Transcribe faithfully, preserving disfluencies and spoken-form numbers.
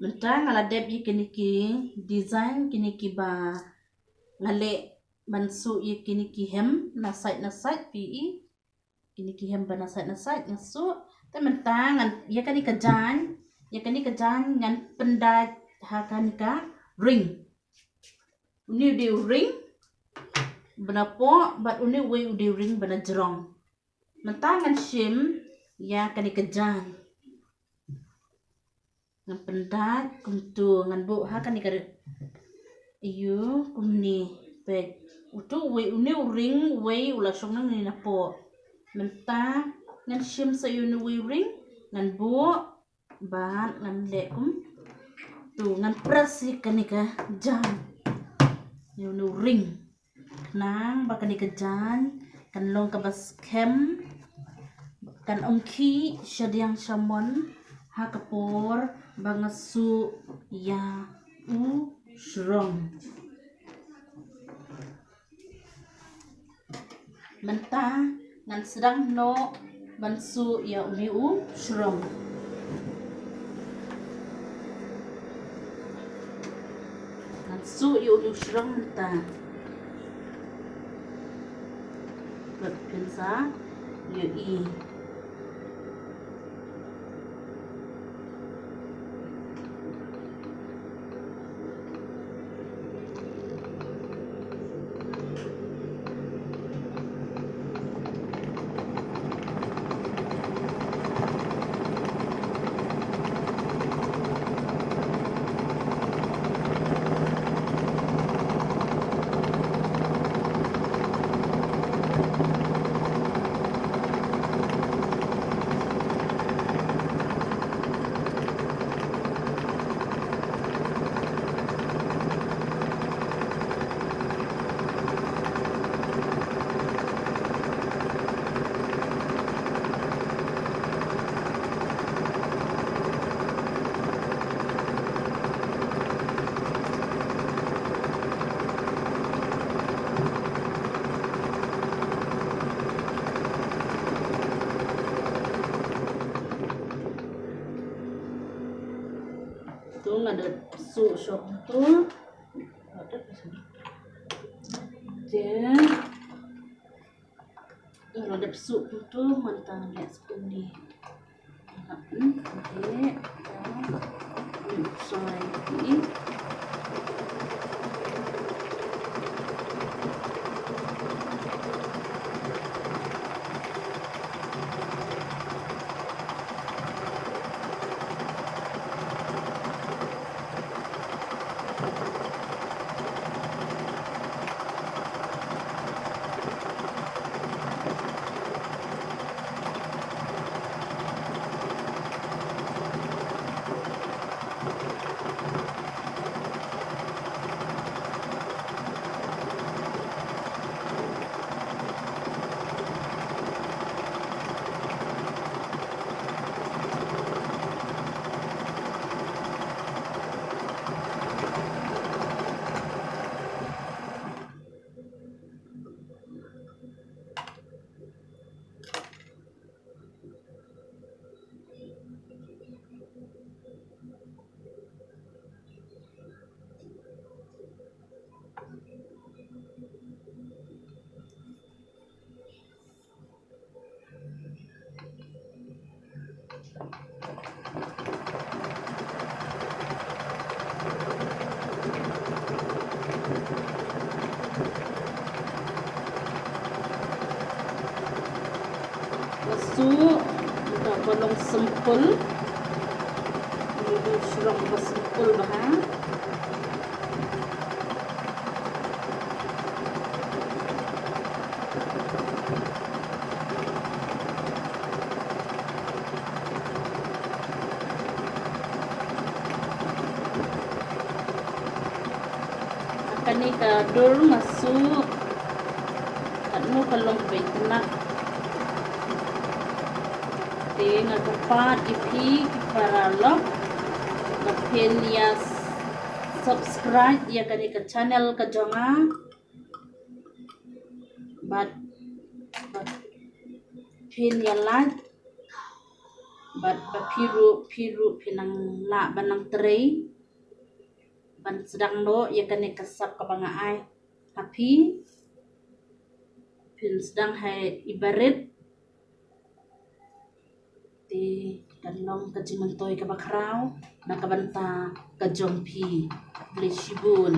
Mynta nga la dep ïa kine ki design, kine kiba nga leh ban suh ïa kine ki hem na side na side, phi i. Kine ki hem ba na side na side nga suh. Te mynta ngan ïa kane ka jaiñ, ïa kane ka jaiñ ngan pyndait ha kane ka ring. Une u dei u ring ba na poh bad une uwei u dei u ring ba na jrong. Mynta ngan shim ïa kane ka jaiñ. Ngan pyndait kumtu, ngan buh ha kane ka ri-, ïa kumne. Peit, utu uwei, une u ring uwei u la shong nangne na poh. Mynta ngan shim sa ïa une uwei u ring, ngan buh bad ngan leh kumtu, ngan press ïa kane ka jaiñ ïa une u ring. Khnang ba kane ka jaiñ kan long kaba skhem, kan ym khih shadiang shamon ha ka por ba nga suh ïa u shrong. Mynta ngan sdang noh ban suh ïa une u shrong. Ngan suh ïa une u shrong mynta. Bad phin sa ïohi. Tu nga dep suh shop tu. Te nga dep suh tu, mynta nga leh skum ni. Nga dep, te, te, sorry. Nga suh, ïa ka ba long sempul. Ïa u shrong ba sempul bha. Kane ka dur nga suh katno ka long ba itynnat. Te nga kyrpad ïa phi ki paralok ba phin ïa subscribe ïa kane ka channel ka jong nga. Bad, bad phin ïa like Bad ba phi ruh, phi ruh phi nang lah ban nang trei ban sdang noh ïa kane ka sap kaba nga ai ha phi. Phin sdang ha i barit. Te kan long ka jingmyntoi kaba khraw na ka bynta ka jong phi. Khublei shibun.